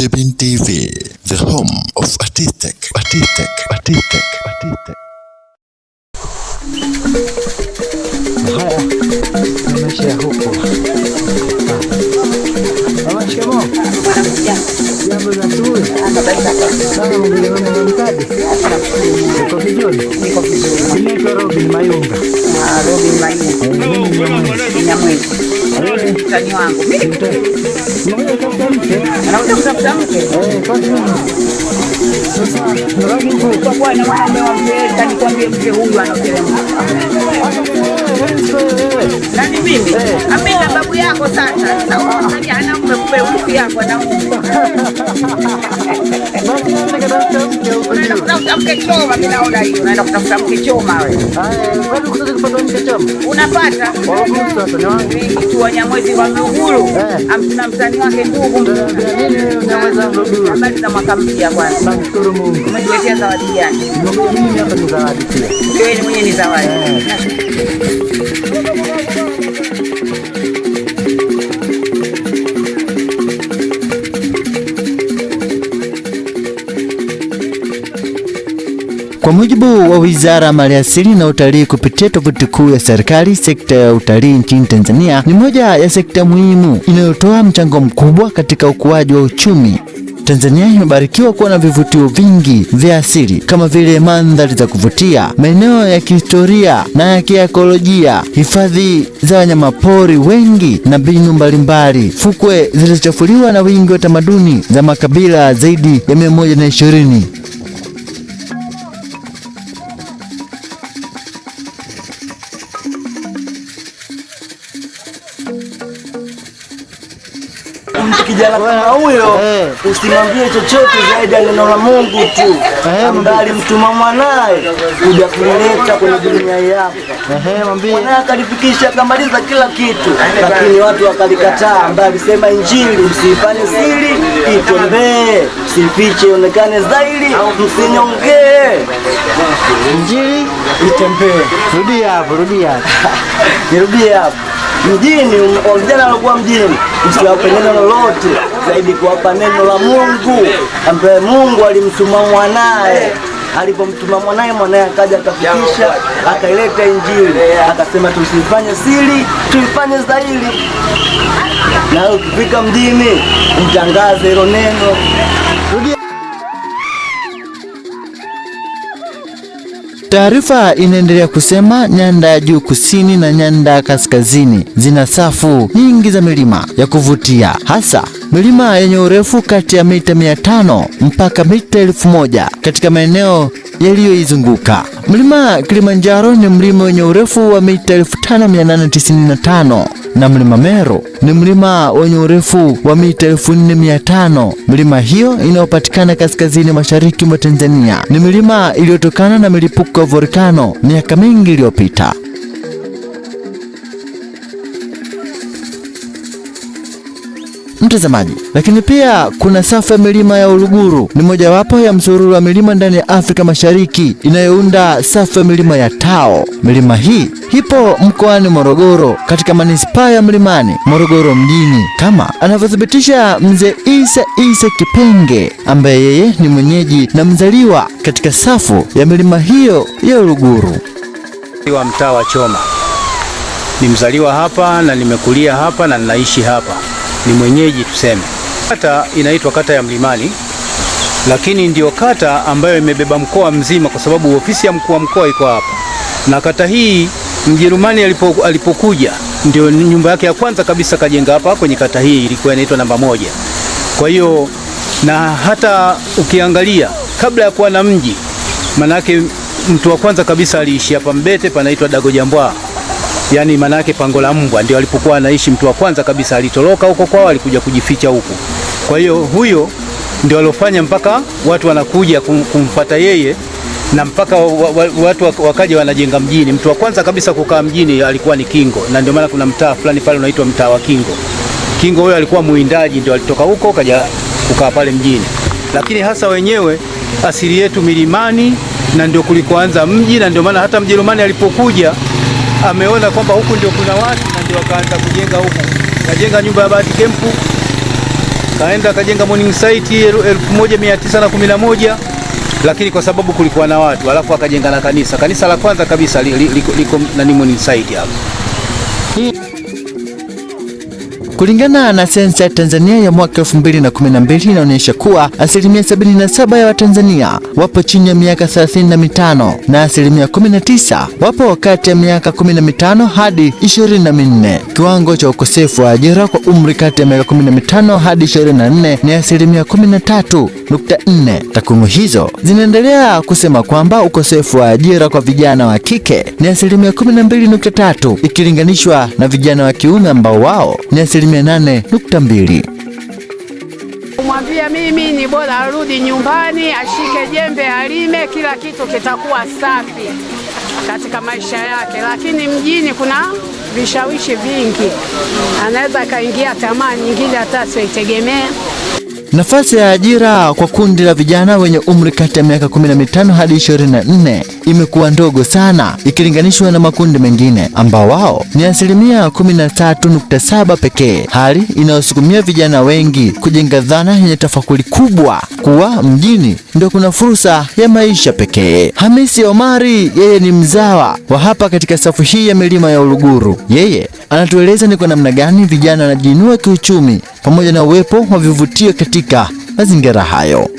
The Bean TV, the home of artistic, artistic, artistic, artistic. Haya ni maisha ya huko. Mama, shikamoo. Jambo za asubuhi. Sana mbele mama mkadi. Uko vizuri? Niko vizuri. Mimi naitwa Robin Mayunga. Ah, Robin Mayunga. Mimi ni Mnyamwezi. Mnyamwezi. Mtani wangu. Mimi Mmoja kutafuta mke. anakuja kutafuta mke. Eh, kwa nini? Sasa nabaki huko. Kwa kuwa na mwanaume wa mzee, nikwambie mke huyu anateremka. Nani mimi? Mimi na babu yako sasa. Sasa unaangalia hana mume, kumbe wifi yako ana mume. Basi nenda katafuta mke huko Unaenda juu. kutafuta mke choma, mimi naona hiyo. Unaenda kutafuta mke choma wewe. Haya, kwani kutoka kupata mke choma? Unapata? Wapo sasa ni wangu. Wengi tu Wanyamwezi wa Mluguru. Eh. Amtuna mtani wake ndugu. Tunaambia nini wewe Mnyamwezi wa Mluguru? Habari za mwaka mpya kwanza. Namshukuru Mungu. Umetuletea zawadi gani? Mimi hapa ni zawadi pia. Wewe mwenyewe ni zawadi. Kwa mujibu wa Wizara ya Maliasili na Utalii kupitia tovuti kuu ya serikali, sekta ya utalii nchini Tanzania ni moja ya sekta muhimu inayotoa mchango mkubwa katika ukuaji wa uchumi. Tanzania imebarikiwa kuwa na vivutio vingi vya asili kama vile mandhari za kuvutia, maeneo ya kihistoria na ya kiakolojia, hifadhi za wanyamapori wengi na mbinu mbalimbali, fukwe zilizochafuliwa na wingi wa tamaduni za makabila zaidi ya 120. Kijana kama huyo usimwambie chochote zaidi ya neno la Mungu tu, ambaye alimtuma mwanaye kuja kulileta kwenye dunia hii hapa. Ehe, mwambie. Mwanaye akalifikisha akamaliza kila kitu, lakini watu wakalikataa, ambaye alisema Injili msiifanye siri, itembee, msiifiche ionekane dhahiri, msinyongee, Injili itembee. Rudia hapo, rudia hapo. Nirudie hapo. Mjini, wa vijana waliokuwa mjini, msiwape neno lolote zaidi kuwapa neno la Mungu, ambaye Mungu alimtuma mwanaye. Alipomtuma mwanaye, mwanaye akaja akafikisha, akaileta Injili, akasema tusifanye siri, tuifanye dhahiri. Na wewe ukifika mjini, mtangaze hilo neno. Taarifa inaendelea kusema nyanda ya juu kusini na nyanda ya kaskazini zina safu nyingi za milima ya kuvutia, hasa milima yenye urefu kati ya mita 500 mpaka mita 1000 katika maeneo yaliyoizunguka. Mlima Kilimanjaro ni mlima wenye urefu wa mita 5895 na mlima Meru ni mlima wenye urefu wa mita 4500. Milima hiyo inayopatikana kaskazini mashariki mwa Tanzania ni milima iliyotokana na milipuko ya volkano miaka mingi iliyopita. Mtazamaji, lakini pia kuna safu ya milima ya Uluguru, ni mojawapo ya msururu wa milima ndani ya Afrika Mashariki inayounda safu ya milima ya Tao. Milima hii ipo mkoani Morogoro katika manispaa ya Mlimani, Morogoro mjini, kama anavyothibitisha mzee Isa Isa Kipenge ambaye yeye ni mwenyeji na mzaliwa katika safu ya milima hiyo ya Uluguru. Wa mtaa wa Choma. Ni mzaliwa hapa na nimekulia hapa na ninaishi hapa. Ni mwenyeji tuseme. Kata inaitwa kata ya Mlimani, lakini ndio kata ambayo imebeba mkoa mzima kwa sababu ofisi ya mkuu wa mkoa iko hapa. Na kata hii Mjerumani alipokuja ndio nyumba yake ya kwanza kabisa kajenga hapa kwenye kata hii, ilikuwa inaitwa namba 1. Kwa hiyo na hata ukiangalia kabla ya kuwa na mji, manake mtu wa kwanza kabisa aliishi hapa Mbete, panaitwa Dagojambwa. Yaani manake pango la mbwa ndio alipokuwa anaishi mtu wa kwanza kabisa. Alitoroka huko kwao, alikuja kujificha huku. Kwa hiyo huyo ndio alofanya mpaka watu wanakuja kumfuata yeye na mpaka watu wakaja wanajenga mjini. Mtu wa kwanza kabisa kukaa mjini alikuwa ni Kingo, na ndio maana kuna mtaa fulani pale unaitwa mtaa wa Kingo. Kingo huyo alikuwa muindaji, ndio alitoka huko kaja kukaa pale mjini. Lakini hasa wenyewe asili yetu milimani, na ndio kulikoanza mji, na ndio maana hata Mjerumani alipokuja ameona kwamba huku ndio kuna watu, na ndio akaanza kujenga huku. Kajenga nyumba ya Bahati Kempu, Kaenda akajenga Morning Site 1911, lakini kwa sababu kulikuwa na watu, alafu akajenga na kanisa. Kanisa la kwanza kabisa liko nani Morning Site hapo. Kulingana na sensa ya Tanzania ya mwaka 2012 inaonyesha kuwa asilimia 77 ya Watanzania wapo chini ya miaka 35 na asilimia 19 wapo kati ya miaka 15 hadi 24. Kiwango cha ukosefu wa ajira kwa umri kati ya miaka 15 hadi 24 ni asilimia 13.4. Takwimu hizo zinaendelea kusema kwamba ukosefu wa ajira kwa vijana wa kike ni asilimia 12.3 ikilinganishwa na vijana wa kiume ambao wao ni asilimia 8.2. Kumwambia mimi ni bora arudi nyumbani, ashike jembe alime, kila kitu kitakuwa safi katika maisha yake. Lakini mjini kuna vishawishi vingi, anaweza akaingia tamaa nyingine hata asioitegemea. Nafasi ya ajira kwa kundi la vijana wenye umri kati ya miaka 15 hadi 24 imekuwa ndogo sana ikilinganishwa na makundi mengine ambao wao ni asilimia 13.7 pekee, hali inayosukumia vijana wengi kujenga dhana yenye tafakuri kubwa kuwa mjini ndio kuna fursa ya maisha pekee. Hamisi Omari, yeye ni mzawa wa hapa katika safu hii ya milima ya Uluguru. Yeye anatueleza ni kwa namna gani vijana wanajiinua kiuchumi pamoja na uwepo wa vivutio katika mazingira hayo.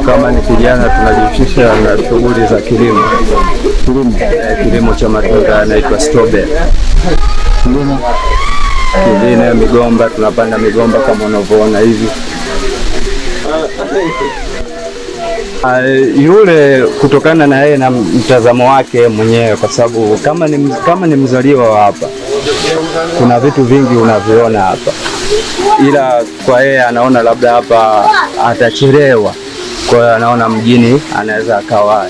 Kama ni kijana tunajihusisha na shughuli za kilimo, kilimo cha matunda yanaitwa strawberry. Kingine migomba, tunapanda migomba kama unavyoona hivi. Yule kutokana na yeye na mtazamo wake mwenyewe, kwa sababu kama ni mzaliwa wa hapa, kuna vitu vingi unaviona hapa, ila kwa yeye anaona labda hapa atachelewa, kwa hiyo anaona mjini anaweza akawa,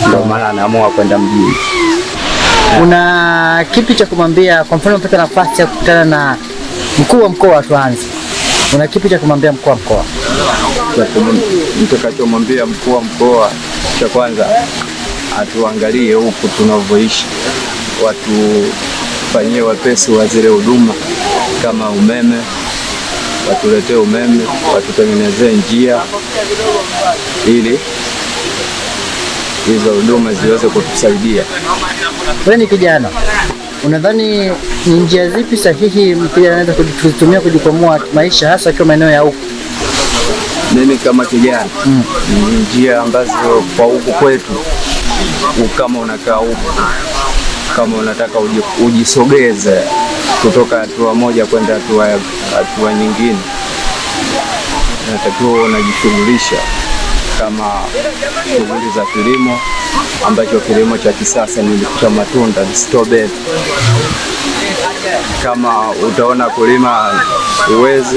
ndio maana anaamua kwenda mjini. Una kipi cha kumwambia? Kwa mfano, umepata nafasi ya kukutana na mkuu wa mkoa, tuanze, una kipi cha kumwambia mkuu wa mkoa? Nitakachomwambia mkuu wa mkoa, cha kwanza atuangalie huku tunavyoishi, watufanyie wepesi wa zile huduma kama umeme, watuletee umeme, watutengenezee njia ili hizo huduma ziweze kutusaidia. Wewe ni kijana, unadhani ni njia zipi sahihi kijana anaweza kuzitumia kujikwamua maisha, hasa akiwa maeneo ya huku? Mimi kama kijana ni njia ambazo kwa huku kwetu, kama unakaa huku, kama unataka ujisogeze kutoka hatua moja kwenda hatua nyingine, natakiwa unajishughulisha kama shughuli za kilimo, ambacho kilimo cha kisasa ni cha matunda, ni strawberry. Kama utaona kulima uwezi,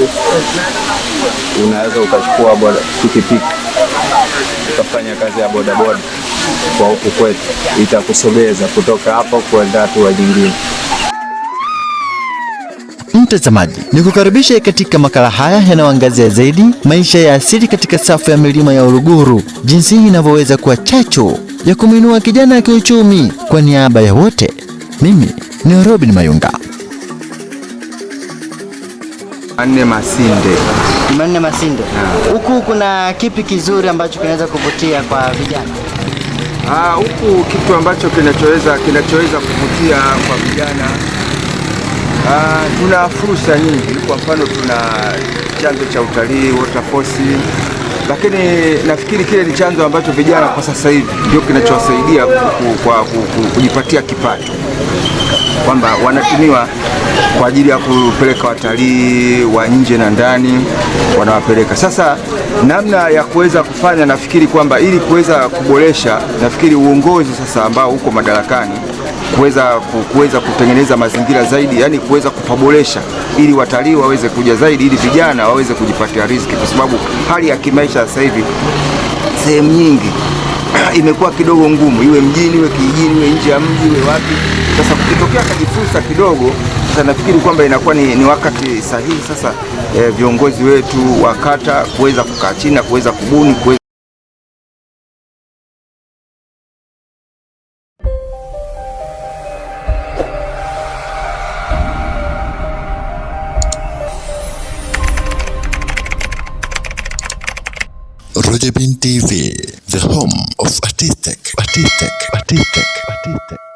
unaweza ukachukua boda pikipiki ukafanya kazi ya bodaboda kwa huku kwetu, itakusogeza kutoka hapo kwenda hatua nyingine. Mtazamaji, nikukaribishe katika makala haya yanayoangazia zaidi maisha ya asili katika safu ya milima ya Uluguru, jinsi inavyoweza kuwa chachu ya kumwinua kijana kiuchumi. Kwa niaba ya wote, mimi ni Robin Mayunga. Manne Masinde. Jumanne Masinde, huku kuna kipi kizuri ambacho kinaweza kuvutia kwa vijana? Ah, huku kitu ambacho kinachoweza kuvutia kwa vijana, tuna fursa nyingi. Kwa mfano tuna chanzo cha utalii waterfalls, lakini nafikiri kile ni chanzo ambacho vijana kwa sasa hivi ndio kinachowasaidia kujipatia kipato, kwamba wanatumiwa kwa ajili ya kupeleka watalii wa nje na ndani, wanawapeleka. Sasa namna ya kuweza kufanya, nafikiri kwamba ili kuweza kuboresha, nafikiri uongozi sasa ambao uko madarakani kuweza kutengeneza mazingira zaidi, yani kuweza kupaboresha ili watalii waweze kuja zaidi, ili vijana waweze kujipatia riziki, kwa sababu hali ya kimaisha sasa hivi sehemu nyingi imekuwa kidogo ngumu, iwe mjini, iwe kijijini, iwe nje ya mji, iwe wapi. Sasa kukitokea kajifursa kidogo, sasa nafikiri kwamba inakuwa ni wakati sahihi sasa viongozi wetu wa kata kuweza kukaa chini na kuweza kubuni kuweza Jabin TV, the home of artistic, artistic, artistic, artistic.